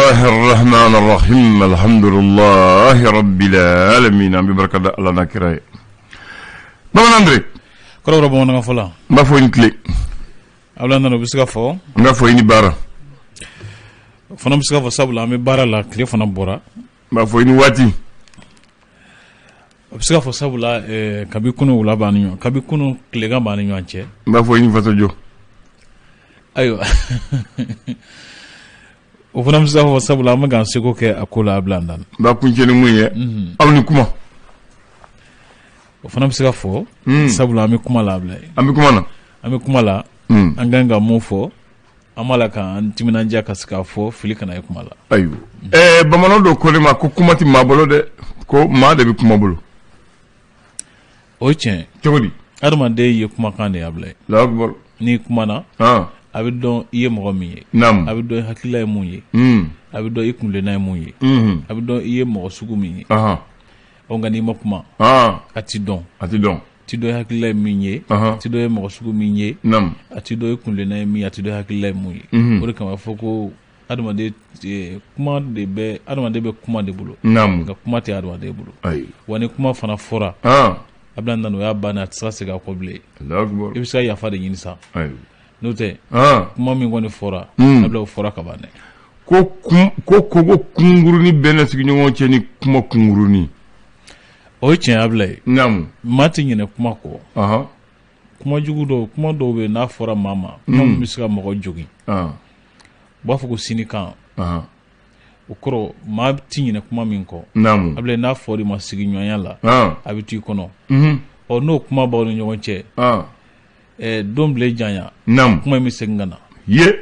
Bisimilahi rahmani rahim alhamdulilahi rabbil alamin an bɛ barika da Ala n'a kira ye. Bamanan Andre. Kɔrɔbɔrɔ bamanankan fɔla. N b'a fɔ i ni tile. Abulayi Nana o bɛ se ka fɔ. N b'a fɔ i ni baara. O fana bɛ se ka fɔ sabula an bɛ baara la tile fana bɔra. N b'a fɔ i ni waati. O bɛ se ka fɔ sabula kabi kunun wula b'an ni ɲɔgɔn kabi kunun tilegan b'an ni ɲɔgɔn cɛ. N b'a fɔ i ni fasojɔ. Ayiwa o fana bɛ se ka fɔ sabula an bɛ k'an seko kɛ a ko la Abulayi Nana. N b'a kuncɛ ni mun ye. Aw ni kuma. O fana bɛ se ka fɔ. Sabula an bɛ kuma la Abulayi. An bɛ kuma na. An bɛ kuma la. An kan ka mun fɔ. An b'a la k'an timinandiya ka se k'a fɔ fili kana ye kuma la. Ayiwa ɛɛ bamanan dɔ ko ne ma ko kuma tɛ maa bolo dɛ ko maa de bɛ kuma bolo. O ye tiɲɛ. Cogo di? Adamaden ye kumakan de ye Abulayi. Alahu akibaru. N'i kumana. A bɛ dɔn i ye mɔgɔ min ye. Naamu. A bɛ dɔn i hakilila ye mun ye. A bɛ dɔn i kuntilenna ye mun ye. A bɛ dɔn i ye mɔgɔ sugu min ye. Ɔ nka n'i ma kuma. A tɛ dɔn. A tɛ dɔn. Ti dɔn i hakilila ye min ye ti dɔn i ye mɔgɔ sugu min ye a ti dɔn i kuntilenna ye min ye a ti dɔn i hakilila ye mun ye o de kama a fɔ ko adamaden kuma de bɛ adamaden bɛ kuma de bolo nka kuma tɛ adamaden bolo wa ni kuma fana fɔra Abulayi Nana o y'a bannen a tɛ se ka segin a kɔ bilen i bɛ se ka yafa de ɲini sa n'o tɛ kuma min kɔni fɔra Abulayi o fɔra ka ban dɛ ko ko kogo kunkurunin bɛ na sigiɲɔgɔn cɛ ni kuma kunkurunin O ye tiɲɛ Abulayi naamu maa tɛ ɲinɛ kuma kɔ kuma jugu dɔw kuma dɔw bɛ n'a fɔra maa ma kuma min bɛ se ka mɔgɔ jogin u b'a fɔ ko sinikan o kɔrɔ maa tɛ ɲinɛ kuma min kɔ naamu Abulayi n'a fɔra i ma sigiɲɔgɔnya la a bɛ to i kɔnɔ ɔ n'o kuma b'aw ni ɲɔgɔn cɛ don bilen janya kuma in bɛ segin ka na ye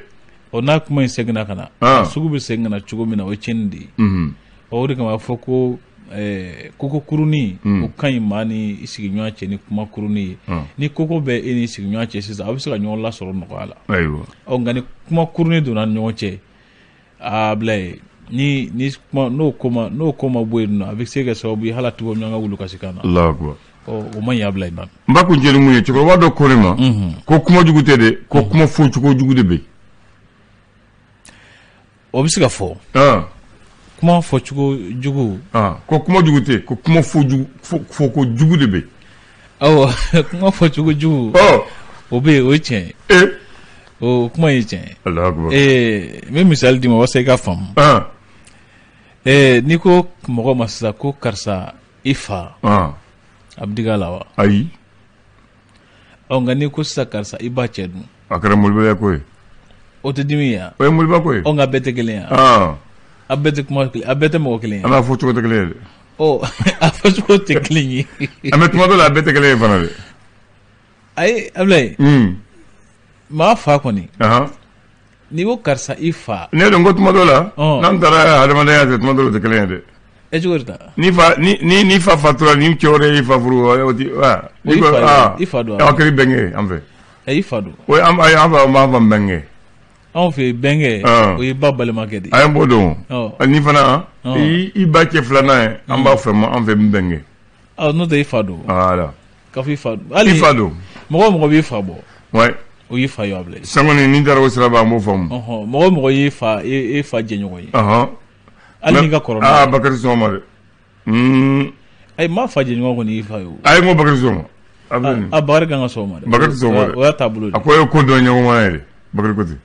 ɔ n'a kuma in seginna ka na a sugu bɛ segin ka na cogo min na o ye tiɲɛni de ye ɔ o de kama a fɔ ko koko kurunin o ka ɲi maa ni i sigiɲɔgɔn cɛ ni kuma kurunin ye ni koko bɛ e ni sigiɲɔgɔn cɛ sisan aw bɛ se ka ɲɔgɔn lasɔrɔ nɔgɔya la ɔ nka ni kuma kurunin donna ni ɲɔgɔn cɛ Abulayi ni ni kuma n'o ko ma n'o ko ma bɔ yen nɔ a bɛ se ka kɛ sababu ye hali a tɛ bɔ ɲɔgɔn ka wulu kasi kan na o man ɲi Abulayi ma n b'a kuncɛ ni mun ye cɛkɔrɔba dɔ ko ne ma ko kuma jugu tɛ dɛ ko kuma fɔcogo jugu de bɛ o bɛ se ka fɔ kuma fɔcogo jugu ko kuma jugu tɛ ko kuma fɔko jugu de bɛ awɔ kuma fɔcogo jugu o bɛ yen o ye tiɲɛ ye o kuma ye tiɲɛ ye n bɛ misali d'i ma walasa i ka faamu n'i ko mɔgɔ ma sisan ko karisa i fa a bɛ digi a la wa ayi ɔ nka n'i ko sisan karisa i ba cɛ dun a kɛra molobaliya ko ye o tɛ dimi ye o ye moliba ko ye ɔ nka bɛɛ tɛ kelen ye a bɛɛ tɛ kuma kelen a bɛɛ tɛ mɔgɔ kelen ye an n'a fɔ cogo tɛ kelen ye dɛ ɔ a fɔcogo tɛ kelen ye an bɛ tuma dɔ la a bɛɛ tɛ kelen ye fana dɛ ayi Abulayi maa fa kɔni n'i ko karisa i fa ne dun ko tuma dɔ la n'an taara adamadenya fɛ tuma dɔ la o tɛ kelen ye dɛ e cogo di ta ni fa ni ni ni fa fatura ni cɛ wɛrɛ y'i fa furu o ti ni ko i fa don aw kɛra bɛnkɛ ye an fɛ i fa don o an an fa an b'a fɔ bɛnkɛ anw fɛ yen bɛnkɛ o y'i ba balimakɛ de ye a ye b'o dɔn ni fana i ba cɛ filanan ye an b'a fɛ ma an fɛ n bɛnkɛ n'o tɛ i fa don voilà k'a fɔ i fa don hali i fa don mɔgɔ o mɔgɔ b'i fa bɔ ouais o y'i fa ye Abulayi sisan kɔni ni taara o sira an b'o faamu mɔgɔ o mɔgɔ y'i fa e fa jɛɲɔgɔn ye hali n'i ka kɔrɔ aa Bakari sɔn ma dɛ ayi maa fa jɛɲɔgɔn kɔni y'i fa ye o ayi n ko Bakari sɔn ma a Bakari kan ka sɔn o ma dɛ Bakari sɔn ma dɛ o y'a taabolo a ko e ye ko dɔn ɲɔgɔn ye dɛ Bakari ko ten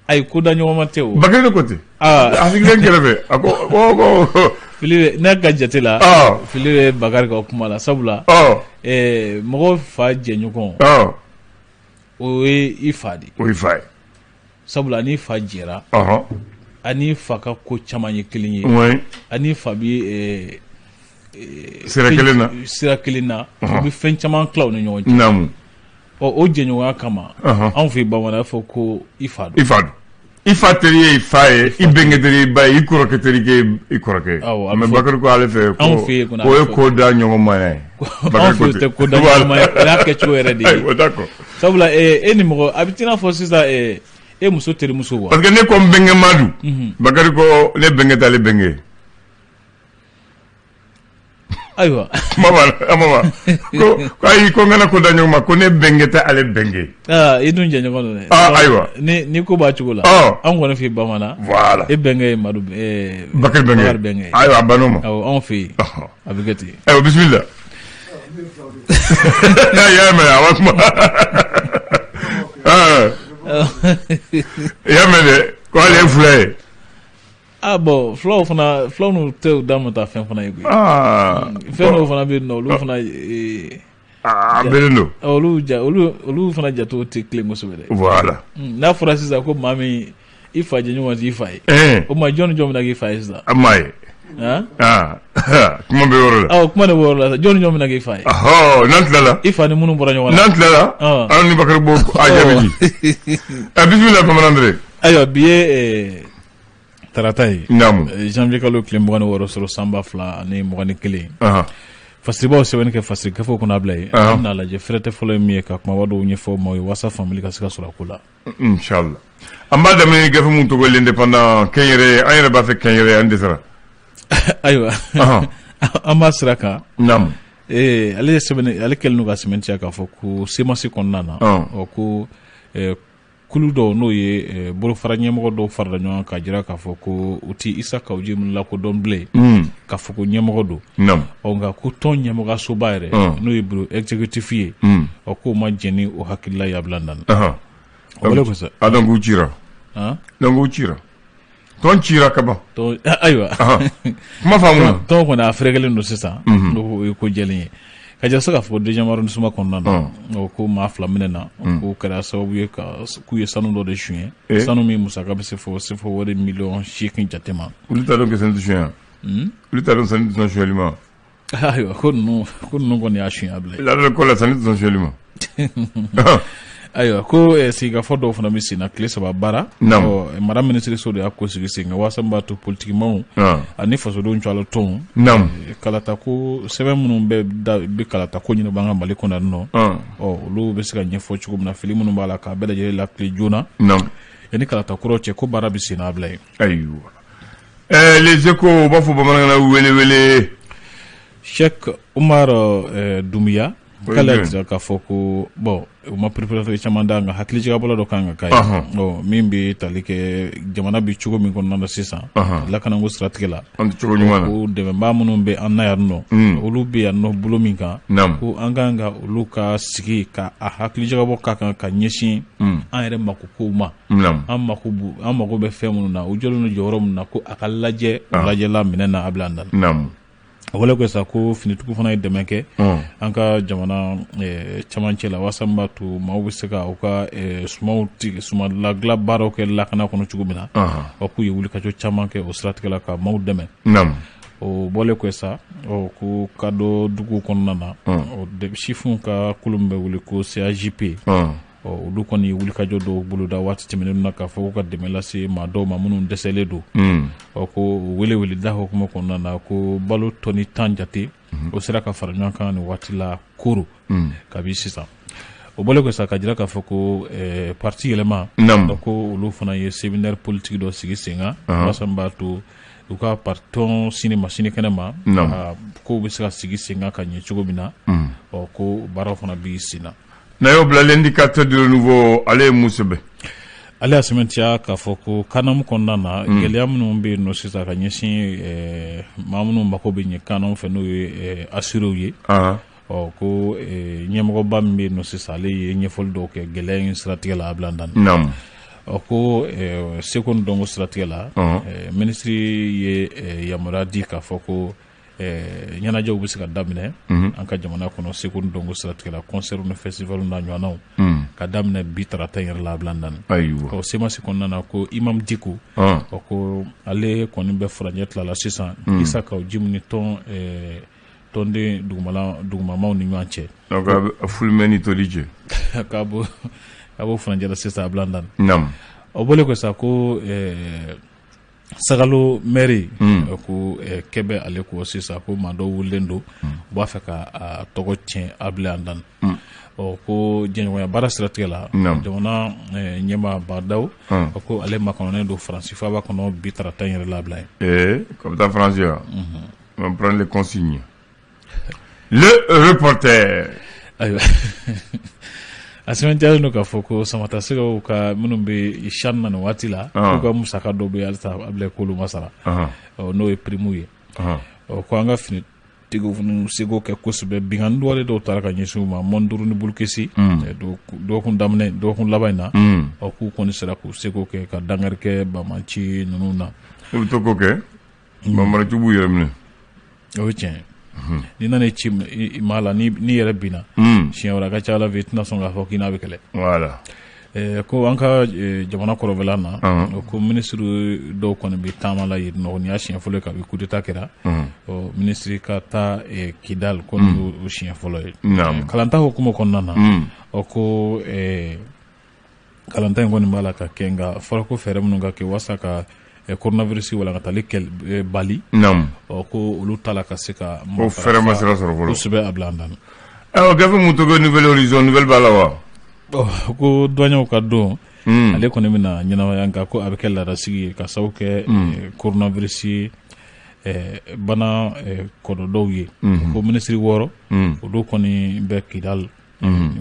ayi ko da ɲɔgɔn ma tɛ o Bakari de ko ten a sigilen kɛrɛfɛ a ko ko fili bɛ ne ka jate la fili bɛ Bakari ka kuma la sabula mɔgɔ fa jɛɲɔgɔn o ye i fa de ye o y'i fa ye sabula n'i fa jɛra a n'i fa ka ko caman ye kelen ye a n'i fa bɛ sira kelen na sira kelen na u bɛ fɛn caman tila u ni ɲɔgɔn cɛ naamu ɔ o jɛɲɔgɔnya kama anw fɛ bamanan fɔ ko i fa don i fa don i fa teri ye i fa ye i bɛnkɛ teri i ba ye i kɔrɔkɛ teri i kɔrɔkɛ ye mais Bakari ko ale fɛ anw fɛ yen k'o ye ko da ɲɔgɔnmaya ye anw fɛ o tɛ ko da ɲɔgɔnmaya o y'a kɛcogo yɛrɛ de ye d'accord sabula e ni mɔgɔ a bɛ t'i n'a fɔ sisan e muso terimuso wa parce que ne ko n bɛnkɛ Madu Bakari ko ne bɛnkɛ t'ale bɛnkɛ ye. Ayiwa, kuma b'a la, ma ko ko ayi, ko n kana ko da ɲɔgɔn ma, ko ne bɛnkɛ tɛ ale bɛnkɛ. Aa, i dun jɛɲɔgɔn don dɛ. Aa, ayiwa. Ni ko b'a cogo la, anw kɔni fɛ yen bamanan, voilà, e bɛnkɛ ye Madu Bakari bɛnkɛ. Bakari bɛnkɛ. Ayiwa, a bann'o ma. Awɔ, anw fɛ yen a bɛ kɛ ten. Ayiwa, bisimila. I y'a mɛn, a b'a kuma. I y'a mɛn dɛ, ko ale ye fula ye. Ah bon, fulaw fana, fulaw n'u tɛ u da ma taa fɛn fana ye koyi. Fɛn dɔw fana bɛ yen nɔ, olu fana a bɛnnen don. Olu ja, olu fana jatew tɛ tilen kosɛbɛ dɛ. Voilà. N'a fɔra sisan ko maa min i fa jɛɲɔgɔn t'i fa ye, o ma jɔn ni jɔn bɛna k'i fa ye sisan? A ma ye. Kuma bɛ yɔrɔ la. Awɔ, kuma de bɛ yɔrɔ la, jɔn ni jɔn bɛna k'i fa ye? Ɔhɔ, n'an tilala. I fa ni minnu bɔra ɲɔgɔn na. N'an tilala. An ni Bakari b'o a jaabi di. Bisimila bamanan dere. Ayiwa, bi ye tarata ye. Naamu. Janvier kalo tile 26 sɔrɔ san 2021. Fasiribaw sɛbɛnni kɛ fasiri gafew kɔnɔ a bila yen. An bɛna lajɛ fɛrɛtɛ fɔlɔ ye min ye ka kumaba dɔw ɲɛfɔ maaw ye walasa faamuyali ka se ka sɔrɔ a ko la. Inshallah. An b'a daminɛ ni gafe mun tɔgɔ l'Indépendant, kɛnyɛrɛ, an yɛrɛ b'a fɛ kɛnyɛrɛ, an dɛsɛra. Ayiwa, an b'a sira kan. Naamu. Ale ye sɛbɛnni, ale kɛlen don ka sɛmɛntiya k'a fɔ ko CMAS kɔnɔna na. Ɔ ko kulu dɔw, n'o ye bolofara ɲɛmɔgɔ dɔw farala ɲɔgɔn kan k'a jira k'a fɔ ko u tɛ Isa Kawu Jim lakodɔn bilen k'a fɔ ko ɲɛmɔgɔ don. Ɔ nka ko tɔn ɲɛmɔgɔsoba yɛrɛ, n'o ye bureau exécutif ye, ɔ k'o ma jɛn ni o hakilila ye a bila nana. O wele kosɛbɛ. A donc u cira. Donc u cira. Tɔn cira ka ban. Ayiwa. Kuma faamu. Tɔn kɔni a fɛrɛkɛlen don sisan. N'o ye ko jɛlen ye. Ka jɛ se k'a fɔ deuxième arrondissement kɔnɔna na, o ko maa fila minɛna, k'o kɛra sababu ye ka k'u ye sanu dɔ de suɲɛ, sanu min musaka bɛ se fɔ CFA wari miliyɔn 8 jate ma. Olu t'a dɔn ko sanu tɛ suɲɛ? Olu t'a dɔn sanu tɛ sɔn suɲɛli ma? Ayiwa, ko ninnu kɔni y'a suɲɛ a bila. La ko la sanu tɛ sɔn suɲɛli ma. Ayiwa, ko sigikafɔ dɔw fana bɛ sen na tile 3 baara. Mara minisiriso de y'a ko sigi sen kan walasa min b'a to politikimaw ani fasodenw cɛla tɔnw kalata ko sɛbɛn minnu bɛ da bɛ kalata ko ɲɛnabɔ an ka Mali kɔnɔ yan nɔ, ɔ olu bɛ se ka ɲɛfɔ cogo min na, fili minnu b'a la k'a bɛɛ lajɛlen latilen joona yanni kalata kuraw cɛ, ko baara bɛ sen na a bila yen. Ayiwa, Les Échos, u b'a fɔ bamanankan na wele wele. Cheikh Umar Doumbia, k'ale y'a jira k'a fɔ ko bon, u ma préparation caman d'a kan, hakilijagabɔla dɔ kan ka k'a ye, ɔ min bɛ tali kɛ jamana bɛ cogo min kɔnɔna na sisan lakanako siratigɛ la. An tɛ cogo ɲuman na. Ko dɛmɛbaa minnu bɛ an na yan nɔ, olu bɛ yan nɔ bolo min kan, ko an kan ka olu ka sigi ka a hakilijagabɔ k'a kan ka ɲɛsin an yɛrɛ mako kow ma. An mako bɛ fɛn minnu na, u jɔlen don jɔyɔrɔ min na, ko a ka lajɛ, o lajɛla minɛn na a bila an da. O wale ko sa ko finitigiw fana ye dɛmɛ kɛ an ka jamana cɛmancɛ la walasa min b'a to maaw bɛ se ka u ka sumanw tigɛ, suman ladilan baaraw kɛ lakana kɔnɔ cogo min na. Ɔ k'u ye wulikajɔ caman kɛ o siratigɛ la ka maaw dɛmɛ. O bɔlen kɔ sa, ɔ ko kadɔ dugu kɔnɔna na, ɔ sifinw ka kulu min bɛ wele ko CAJP, ɔ olu kɔni ye wulikajɔ dɔw boloda waati tɛmɛnen na k'a fɔ ko ka dɛmɛ lase maa dɔw ma minnu dɛsɛlen don. Ɔ ko wele wele da hukumu kɔnɔna na, ko balo tɔni 10 jate o sera ka fara ɲɔgɔn kan nin waati la koro kabi sisan. O bɔlen kɔ sa, ka jira k'a fɔ ko parti yɛlɛma, ko olu fana ye séminaire politique dɔ sigi sen kan walasa min b'a to u ka tɔn sini ma sini kɛnɛ ma, kow bɛ se ka sigi sen kan ka ɲɛ cogo min na. Ɔ ko baaraw fana bɛ sen na. N'a y'o bila, L'indicateur du Renouveau, ale ye mun sɛbɛn? Ale y'a sɛmɛntiya k'a fɔ ko CANAM kɔnɔna na, gɛlɛya minnu bɛ yen nɔ sisan ka ɲɛsin maa minnu mako bɛ ɲɛ CANAM fɛ, n'o ye assuréw ye, ɔ ko ɲɛmɔgɔba min bɛ yen nɔ sisan, ale ye ɲɛfɔli dɔw kɛ gɛlɛya in siratigɛ la a bila dan. Ɔ ko seko ni dɔnko siratigɛ la, minisiri ye yamaruya di k'a fɔ ko ɲɛnajɛw bɛ se ka daminɛ an ka jamana kɔnɔ seko ni dɔnko siratigɛ la, concert ni festival n'a ɲɔgɔnnaw, ka daminɛ bi tarata in yɛrɛ la a bila naani. Ɔ CMAS kɔnɔna na, ko Imam Dicko, ɔ ko ale kɔni bɛ furancɛ tila la sisan Isa Kawu Jim ni tɔn tɔnden dugumala dugumamaw ni ɲɔgɔn cɛ. Donc fulumɛ ni toli cɛ. K'a b'o furancɛ la sisan a bila naani. O bɔlen kɔ sa, ko Sagalo maire, ko kɛ bɛ ale kɔ sisan, ko maa dɔw wulilen don, u b'a fɛ ka a tɔgɔ tiɲɛ a bila an. Ɔ ko jɛɲɔgɔnya baara siratigɛ la, jamana ɲɛmaa Bah N'Daw, ko ale makɔnɔnen don Faransi faaba kɔnɔ bi tarata in yɛrɛ labila ye. Ee, k'a bɛ taa Faransi wa? On prend les consignes. Le Reporter. Ayiwa, a sɛbɛntiyalen don k'a fɔ ko Samatasɛgɛw ka minnu bɛ CHAN na nin waati la, k'u ka musaka dɔw bɛ halisa Abulayi k'olu ma sara, n'o ye prime ye. Ɔ, ko an ka finitigiw fana seko kɛ kosɛbɛ, binkanni wale dɔw taara ka ɲɛsin u ma Mɔniduru ni Bulukesi dɔgɔkun daminɛ, dɔgɔkun laban in na. Ɔ, k'u kɔni sera k'u seko kɛ ka dankari kɛ banbaanci ninnu na. U bɛ to k'o kɛ, banbaanci b'u yɛrɛ minɛ. O ye tiɲɛ ye. N'i nana ci maa la, n'i yɛrɛ binna siɲɛ wɛrɛ, a ka ca Ala fɛ i tɛna sɔn k'a fɔ k'i n'a bɛ kɛlɛ. Voilà. Ko an ka jamana kɔrɔnfɛla na, ko minisiri dɔw kɔni bɛ taama la yen nɔ. Nin y'a siɲɛ fɔlɔ ye kabi coup d'état kɛra, ɔ, minisiri ka taa Kidal ko nin y'o siɲɛ fɔlɔ ye. Kalanta hukumu kɔnɔna na, ɔ, ko kalanta in kɔni b'a la ka kɛ, nka fɔra ko fɛɛrɛ minnu ka kɛ walasa ka coronavirus walankatali bali, ɔ, ko olu ta la ka se ka ko fɛɛrɛ ma sira sɔrɔ fɔlɔ kosɛbɛ a bila an da. Ayiwa, gafe mun tɔgɔ Nouvel Horizon, nouvelle b'a la wa? Ko douaniers ka don, ale kɔni bɛna ɲɛnamaya, nka ko a bɛ kɛ laadasigi ye ka sababu kɛ coronavirus bana kɔlɔlɔw ye. Ko minisiri 6, olu kɔni bɛ Kidal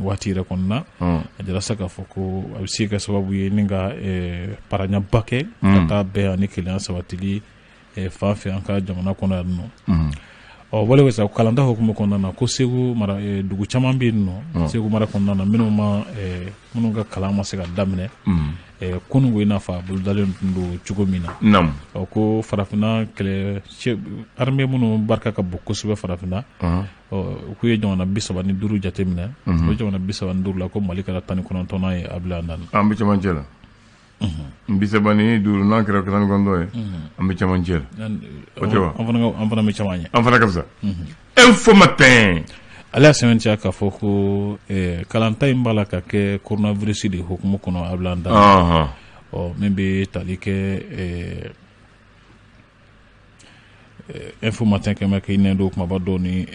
waati yɛrɛ kɔnɔna. A jira sa k'a fɔ ko a bɛ se ka sababu ye ni ka paraɲaba kɛ ka taa bɛn ani kelenya sabatili fan fɛ an ka jamana kɔnɔ yan nɔ. Ɔ, wale bɛ sa kalanta hukumu kɔnɔna na, ko Segu mara, dugu caman bɛ yen nɔ Segu mara kɔnɔna na, minnu ma minnu ka kalan ma se ka daminɛ kununko i n'a fɔ a bolodalen tun don cogo min na. Ɔ, ko farafinna kɛlɛ armée minnu barika ka bon kosɛbɛ farafinna, ɔ, k'u ye jamana 35 jateminɛ. O jamana 35 la, ko Mali kɛra 19nan ye a bila naani. An bɛ cɛmancɛ la, 35, n'an kɛra 19 ye, an bɛ cɛmancɛ la. O tɛ wa? An fana bɛ caman ye. An fana ka fisa. Info Matin. Ale y'a sɛbɛntiya k'a fɔ ko kalanta in b'a la ka kɛ coronavirus de hukumu kɔnɔ a bila an da. Ɔ, min bɛ tali kɛ Info Matin kɛmɛ k'i nɛn don kumaba dɔw ni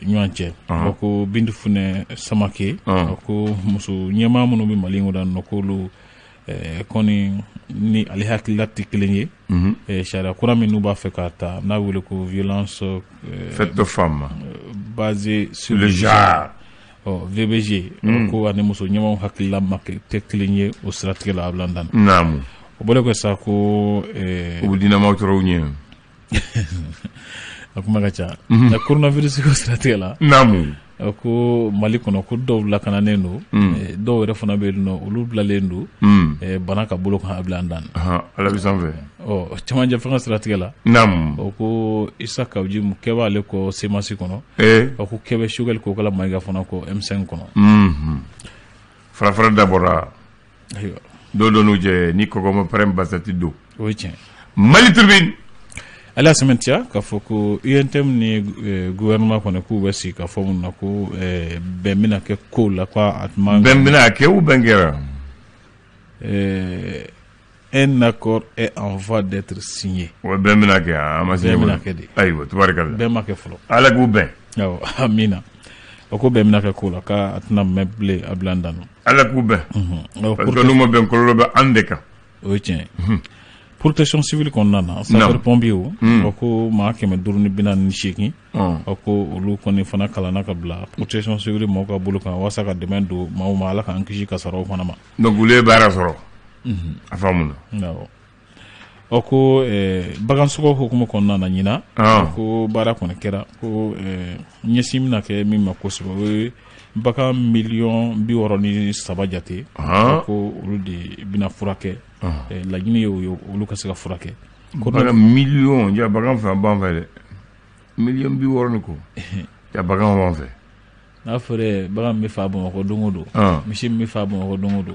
ɲɔgɔn cɛ. Ɔ, ko Bintu Funɛ Samake, ko muso ɲɛmaa minnu bɛ Mali in kɔnɔ nɔ, k'olu kɔni ni ale hakilila tɛ kelen ye sariya kura min n'u b'a fɛ k'a ta, n'a wele ko violence faite aux femmes basée sur le genre, ɔ, VBG, ko ani muso ɲɛmaaw hakilila ma tɛ kelen ye o siratigɛ la a bila dan. O bɔlen kɔ sa, ko u bɛ diinɛmaw tɔɔrɔ u ɲɛ. A kuma ka ca. Coronavirus ko siratigɛ la, ko Mali kɔnɔ, ko dɔw lakananen don, dɔw yɛrɛ fana bɛ yen nɔ, olu bilalen don bana ka bolo kan a bila an dan. Ala bɛ sanfɛ. Ɔ, cɛmancɛ fanga siratigɛ la, o ko Isa Kawu Jim kɛ b'ale kɔ CMAS kɔnɔ. O ko kɛ bɛ Choguel Kokala Mayiga fana kɔ M5 kɔnɔ. Fara fara dabɔra. Ayiwa, dɔw dɔn n'u cɛ ni kɔgɔ ma pɛrɛn basati don. O ye tiɲɛ. Mali Tribune. Ale y'a sɛmɛntiya k'a fɔ ko UNTM ni gouvernement kɔni k'u bɛ sigi ka fɔ mun na, ko bɛn bɛna kɛ kow la, ko a man. Bɛn bɛna kɛ ou bɛn kɛra? Un accord est en voie d'être signé. O bɛn bɛna kɛ, a ma signé. Bɛn bɛna kɛ de. Ayiwa, tubarikala. Bɛn ma kɛ fɔlɔ. Ala k'u bɛn. Awɔ, amina. O ko bɛn bɛna kɛ ko la, k'a tɛna mɛn bilen a bila an da nɔ. Ala k'u bɛn. Parce que n'u ma bɛn, kɔlɔlɔ bɛ an de kan. O ye tiɲɛ ye. Protection civile kɔnɔna na, sapeur pompier, o ko maa 548, o ko olu kɔni fana kalanna ka bila protection civile maaw ka bolo kan walasa ka dɛmɛ don maaw ma, Ala k'an kisi kasaraw fana ma. Donc olu ye baara sɔrɔ. A faamuna. Awɔ. Ɔ, ko bagan sɔgɔ hukumu kɔnɔna na ɲinan, ko baara kɔni kɛra, ko ɲɛsin bɛna kɛ min ma kosɛbɛ, o ye bagan miliyɔn 63 jate, ko olu de bɛna furakɛ. Laɲini ye o ye, olu ka se ka furakɛ. Bagan miliyɔn ja, bagan fɛn b'an fɛ dɛ, miliyɔn 60 ni kɔ ja, bagan b'an fɛ. N'a fɔra bagan min bɛ fa Bamakɔ don o don, misi min bɛ fa Bamakɔ don o don,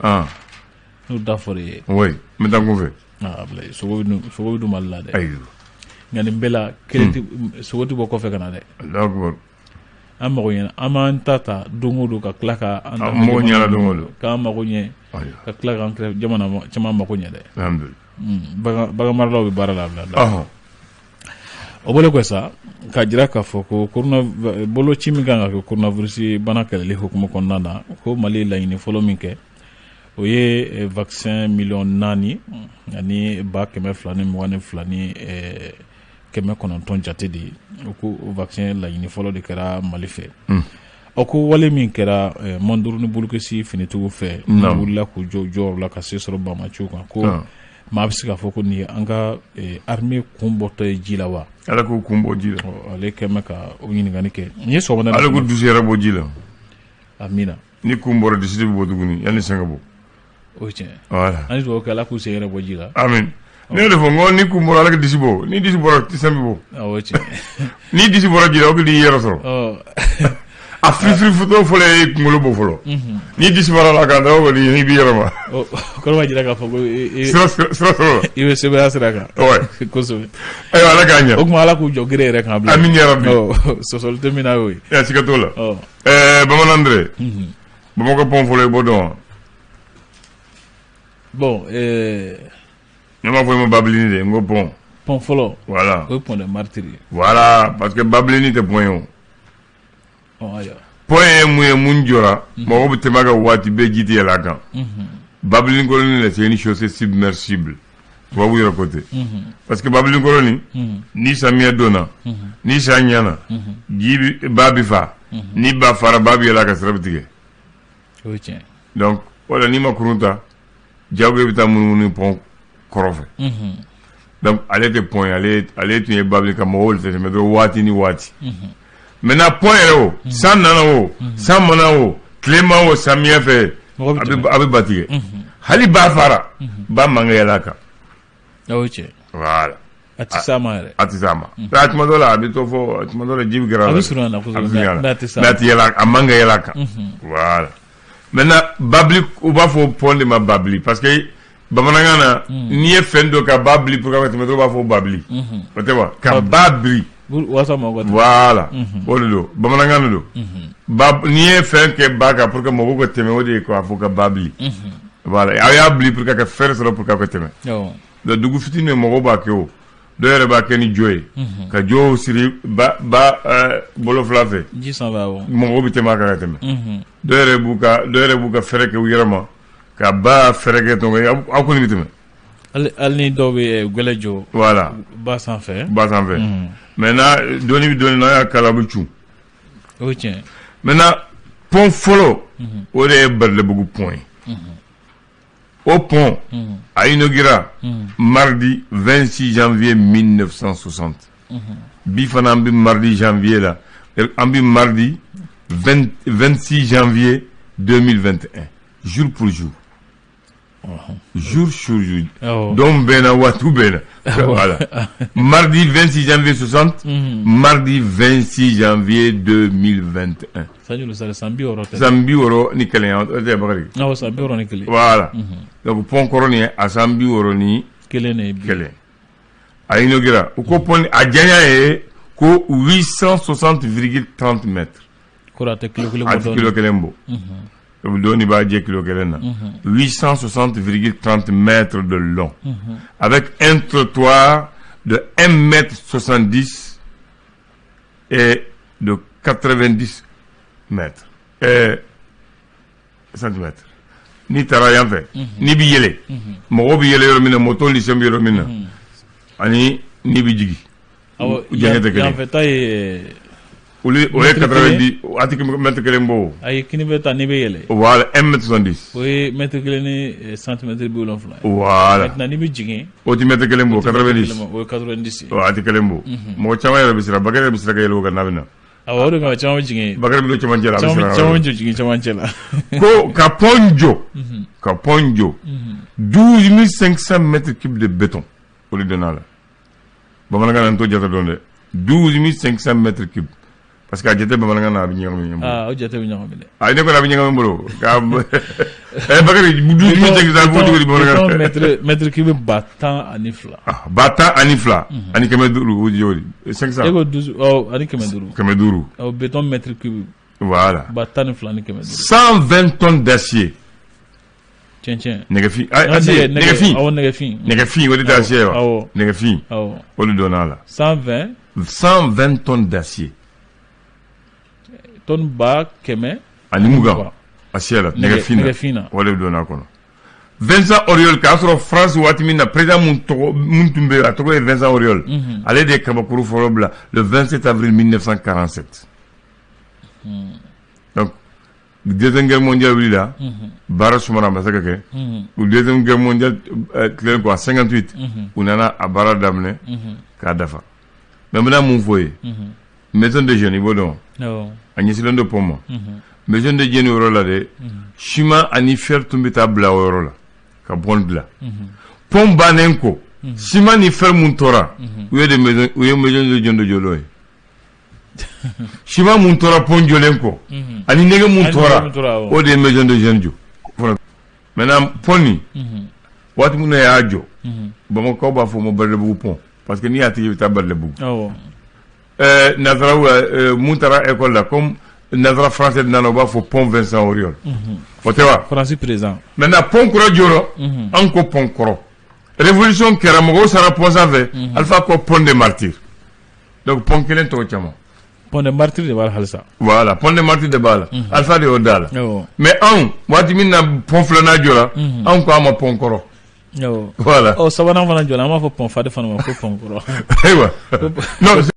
n'o da fɔra i ye. Oui, n bɛ taa n kunfɛ. Aa, sogo bɛ dun Mali la dɛ. Ayiwa. Nka nin bɛɛ la, kelen tɛ, sogo tɛ bɔ kɔfɛ ka na dɛ. Alahu akibaru. An mago ɲɛna, an b'an ta ta don o don ka tila ka an mago ɲɛna don o don. K'an mago ɲɛ, ka tila k'an jamana caman mago ɲɛ dɛ. Alhamdulilah. Bagan maralaw bɛ baara la a bila. O bɔlen kɔ sa, k'a jira k'a fɔ ko corona boloci min kan ka kɛ coronavirus bana kɛlɛli hukumu kɔnɔna na, ko Mali ye laɲini fɔlɔ min kɛ, o ye vaccin 4,222,000 ni 900 jate de ye. O ko o vaccin laɲini fɔlɔ de kɛra Mali fɛ. Ɔ ko wale min kɛra Mondoro ni Bolokesi finitigiw fɛ, wulila k'u jɔ jɔyɔrɔ la ka se sɔrɔ banbaanciw kan, ko maa bɛ se k'a fɔ ko nin ye an ka armée kun bɔtɔ ye ji la wa? Ala k'u kun bɔ ji la. Ale kɛn bɛ ka o ɲininkali kɛ. Nin ye sɔgɔmada. Ala k'u dusu yɛrɛ bɔ ji la. Amina. Ni kun bɔra, disi bɛ bɔ tuguni yanni sen ka bɔ. O ye tiɲɛ. Voilà. An ye dugawu kɛ Ala k'u sen yɛrɛ bɔ ji la. Amin. Ne y'o de fɔ n ko ni kun bɔra, Ala ka disi bɔ. Ni disi bɔra, sen bɛ bɔ. Awɔ, o ye tiɲɛ. Ni disi bɔra ji la, o k'i yɛrɛ sɔrɔ. A firifiri foto fɔlɔ ye kunkolo bɔ fɔlɔ. Ni disi bɔra la kan, o kɔni i b'i yɛrɛ ma. O kɔrɔ b'a jira k'a fɔ ko sira sira sɔrɔ la. I bɛ sebaaya sira kan. Ouais. Kosɛbɛ. Ayiwa, Ala k'a ɲɛ. O tuma Ala k'u jɔ gere yɛrɛ kan bilen. Amin ya Rabbi. Sɔsɔli tɛ min na y'o ye. Siga t'o la. Ɛɛ, Bamanan Dɛrɛ. Bamakɔ pont fɔlɔ, i b'o dɔn wa? Bon, Ne m'a fɔ i ma Babilini de, n ko pont. Pont fɔlɔ. Voilà. O ye pont des Martyrs ye. Voilà, parce que Babilini tɛ pont ye o. Ɔ, ayiwa. Pont ye mun ye, mun jɔra, mɔgɔw bɛ tɛmɛ a kan waati bɛɛ, ji tɛ yɛlɛ a kan. Babilini kɔrɔnin la, c'est une chaussée submersible. Tubabu yɛrɛ ko ten. Parce que Babilini kɔrɔnin, ni samiyɛ donna, ni san ɲɛna, ji bi ba bi fa. Ni ba fara, ba bɛ yɛlɛ a kan, sira bɛ tigɛ. O ye tiɲɛ. Donc o la, n'i ma kurun ta, diyagoya i bɛ taa munumunu pont kɔrɔ fɛ. Donc ale tɛ pont ye, ale tun ye babili ka mɔgɔw tɛmɛ dɔrɔn waati ni waati. Maintenant pont yɛrɛ o, san nana o, san mana o, tilema o, samiyɛ fɛ, a bɛ ba tigɛ. Hali ba fara, ba man ka yɛlɛ a kan. O ye tiɲɛ. Voilà. A tɛ s'a ma yɛrɛ. A tɛ s'a ma. A tuma dɔ la, a bɛ to fɔ, tuma dɔ la ji bɛ gɛrɛ a la. A bɛ surunya na kosɛbɛ, mais a tɛ s'a ma. Mais a tɛ yɛlɛ, a man ka yɛlɛ a kan. Voilà. Maintenant babili, u b'a fɔ pont de ma babili parce que bamanankan na, n'i ye fɛn dɔ ka ba bili pour que ka tɛmɛ dɔrɔn, u b'a fɔ babili. O tɛ wa? Ka ba biri. Walasa mɔgɔw ka tɛmɛ. Voilà. O de don, bamanankan de don. Ba, n'i ye fɛn kɛ ba kan pour que mɔgɔw ka tɛmɛ, o de ye k'a fɔ ka ba bili. Voilà, aw y'a bili pour que ka fɛrɛ sɔrɔ pour que ka tɛmɛ. Donc dugu fitinin mɔgɔw b'a kɛ o. Dɔw yɛrɛ b'a kɛ ni jo ye. Ka jow siri ba ba bolo fila fɛ. Ji sanfɛ, awɔ. Mɔgɔw bɛ tɛmɛ a kan ka tɛmɛ. Dɔw yɛrɛ b'u ka fɛrɛ kɛ u yɛrɛ ma ka ba fɛrɛ kɛ, donc aw kɔni bɛ tɛmɛ. Hali ni dɔw bɛ gɛlɛ jɔ. Voilà. Ba sanfɛ. Ba sanfɛ. Maintenant dɔɔni bɛ dɔɔni, n'a y'a kala, a bɛ cun. O ye tiɲɛ. Maintenant pont fɔlɔ, o de ye Badalabugu pont ye. O pont a inauguré mardi 26 janvier 1960. Bi fana an bɛ mardi janvier la, an bɛ mardi 20 26 janvier 2021, jour pour jour. Jour sur jour. Donc bɛnna, waati bɛnna. Voilà. Mardi 26 janvier 60, mardi 26 janvier 2021. San joli sara? San 60 tɛ? San 61, o tɛ Bakari? Awɔ, san 61. Voilà. Donc pont kɔrɔ nin ye a san bi wɔɔrɔ ni kelen de ye bi. Kelen. A inauguré, u ko pont a janya ye ko 860,30 mètres. Kɔrɔ a tɛ kilo kelen A bɔ. tɛ kilo kelen bɔ. Dɔɔni b'a jɛ kilo kelen na. 860,30 mètres de long. Avec un trottoir de 1 mètre 70 et de 90 mètres. Centimètres. N'i taara yan fɛ, n'i bɛ yɛlɛ, mɔgɔw bɛ yɛlɛ yɔrɔ min na, moto lisɛn bɛ yɔrɔ min na, ani n'i bɛ jigin. Awɔ, janya tɛ kelen. Yan fɛ ta ye. Olu o ye Mètre 90, a tɛ mètre kelen bɔ o. Ayi, kini bɛ ta n'i bɛ yɛlɛ. Voilà, 1 mètre 70. O ye mètre kelen ni centimètre 70 ye. Voilà. Maintenant n'i bɛ jigin. O tɛ mètre kelen bɔ, 90. O ye 90 ye. A tɛ kelen bɔ. Mɔgɔ caman yɛrɛ bɛ siran, Bakari yɛrɛ bɛ siran ka yɛlɛ o kan n'a bɛ na. Awɔ, o de kama caman bɛ jigin. Bakari bɛ don cɛmancɛ la, a bɛ Caman siran. caman bɛ jigin cɛmancɛ la. Ko ka pont jɔ, ka pont jɔ, 12 500 mètres cubes de béton, o de donna a la. Bamanankan na, n t'o jate dɔn dɛ. 12 500 mètres cubes. Parce que a jate bamanankan na, a bɛ ɲagami ɲɔgɔn bolo. Aa, o jate bɛ ɲagami dɛ. Ayi, ne kɔni a bɛ ɲagami n bolo. Ka Bakari, 12 500 b'o cogo di bamanankan Béton na? mètre cube 12 000. Ah, 12 500, o cogo di? 500. E ko 12, ɔ, ani 500. 500. Ɔ, béton mètre cube Voilà. 12 500. 120 tonnes d'acier. Cɛncɛn. Nɛgɛfin. Ah, acier, nɛgɛfin. Awɔ, nɛgɛfin. Nɛgɛfin, o de tɛ acier wa? Awɔ. Nɛgɛfin. Awɔ. O de donna a la. 120. 120 tonnes d'acier. Tonne 120 Ani 20. Acier la, nɛgɛfin na. Nɛgɛfin na. O de donna a kɔnɔ. Vincent Auriol, k'a sɔrɔ France waati min na, président mun tɔgɔ mun tun bɛ yen, a tɔgɔ ye Vincent Auriol, ale de ye kabakuru fɔlɔ bila le 27 avril 1947. Donc Deuxième Guerre mondiale wulila, baara sumara, a ma se ka kɛ. U Deuxième Guerre mondiale tilalen kɔ, en 58, u nana a baara daminɛ k'a dafa. Mais n bɛna mun fɔ ye? Maison de jeunes, i b'o dɔn? A ɲɛsinnen don pont ma. Maison de jeunes yɔrɔ la dɛ, ciment ani fer tun bɛ taa bila o yɔrɔ la ka pont dilan. Pont bannen kɔ, ciment ni fer mun tora, u ye de maison u ye maison de jeunes de jɔ n'o ye. Ciment mun tora pont jɔlen kɔ ani nɛgɛ mun tora, o de ye maison de jeunes jɔ. Maintenant, pont nin, waati min na y'a jɔ, Bamakɔkaw b'a fɔ ma Badalabugu pont, parce que n'i y'a tigi, i bɛ taa Badalabugu. Nazaraw mun taara école la, comme nazara français nana, u b'a fɔ pont Vincent Auriol, o tɛ wa? Faransi président. Maintenant, pont kura jɔrɔ, an ko pont kɔrɔ. Révolution kɛra, mɔgɔw sara pont sanfɛ, Alpha ko pont des martyrs. Donc pont kelen tɔgɔ caman. Pont des martyrs de b'a la halisa. Voilà, pont des martyrs de b'a la, Alpha de y'o da la. Mais anw, waati min na pont filanan jɔra, anw ko a ma pont kɔrɔ. Voilà. Ɔ, sabanan fana jɔra, an b'a fɔ pont fa de fana ma ko pont kɔrɔ. Ayiwa, non.